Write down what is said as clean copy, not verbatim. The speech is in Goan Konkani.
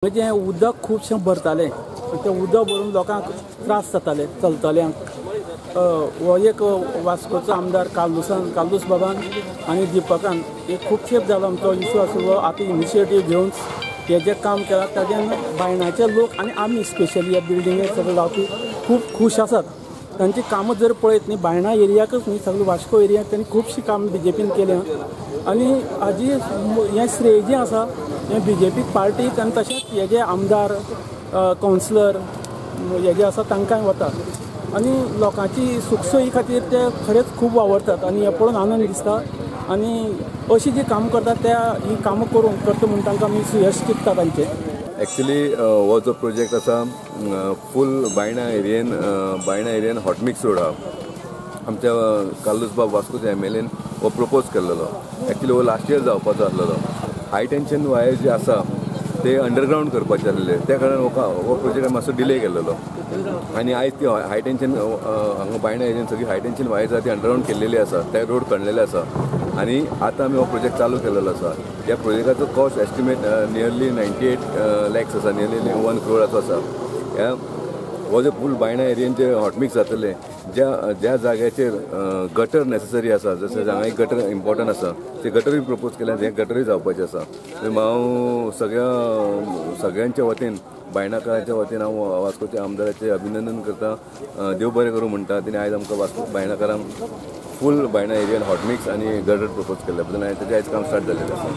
म्हणजे उदक खुबशें भरतालें, तें उदक भरून लोकांक त्रास जाताले चलतल्यांक. हो एक वास्कोचो आमदार कार्लूस बाबान आनी दीपकान एक खूब खेप जालो आमचो इशू आशिल्लो. आतां इनिशिएटीव घेवन हे जें काम केलां ताज्यान बायणाचे लोक आनी आमी स्पेशली ह्या बिल्डिंगेर सगळे रावपी खूब खूश आसात. तांची कामां जर पळयत न्ही बायणा एरियाकच न्ही सगळे वास्को एरियाक तांणी खुबशीं कामां बीजेपीन केल्या आनी हाजी हें श्रेय जें आसा हें बीजेपी पार्टीक आनी तशेंच हे जे आमदार कावन्सिलर हे जे आसा तांकांय वता आनी लोकांची सुखसोयी खातीर ते खरेंच खूब वावरतात आनी हें पळोवन आनंद दिसता. आनी अशीं जी कामां करतात त्या ही कामां करूंक करता म्हूण तांकां आमी सुयश चिंतता तांचें. एक्चुली हो जो प्रोजेक्ट आसा फूल बायणा एरियेन हॉटमिक्स रोड आहा. आमच्या कार्लूस बाब वास्कोच्या एम.एल.एन हो प्रपोज केल्लो. एक्चुली हो लास्ट इयर जावपाचो आसलेलो. हाय टेन्शन वायर जे आसा ते अंडरग्रावंड करपाचे आसलेले, त्या कारणान हो प्रोजेक्ट मातसो डिले केल्लो. आनी आयज ती हाय टेन्शन हांगा बायणा एरियेन सगळी हाय टेन्शन वायर आसा ती अंडरग्रावंड केल्लेली आसा, त्या रोड खणलेले आसा आनी आतां आमी हो प्रोजेक्ट चालू केलेलो आसा. ह्या प्रोजेक्टाचो कॉस्ट एस्टिमेट नियरली 98 लॅक्स आसा, नियरली 1 करोडाचो आसा. ह्या हो जो फूल बायणा एरियेन जे हॉटमिक्स जातले ज्या ज्या जाग्याचेर गटर नॅसेसरी आसा, जशें हांगा एक गटर इम्पॉर्टंट आसा ते गटरूय प्रपोज केल्या, हें गटरूय जावपाचें आसा. हांव सगळ्यांच्या वतीन बायणाकारांच्या वतीन हांव वास्कोच्या आमदाराचें अभिनंदन करता, देव बरें करूं म्हणटा. तेणी आयज आमकां वास्को बायणाकारांक फूल बायणा एरियेन हॉटमिक्स आनी गटर प्रपोज केल्ल्या बद्दल ताचें आयज काम स्टार्ट जाल्लें आसा.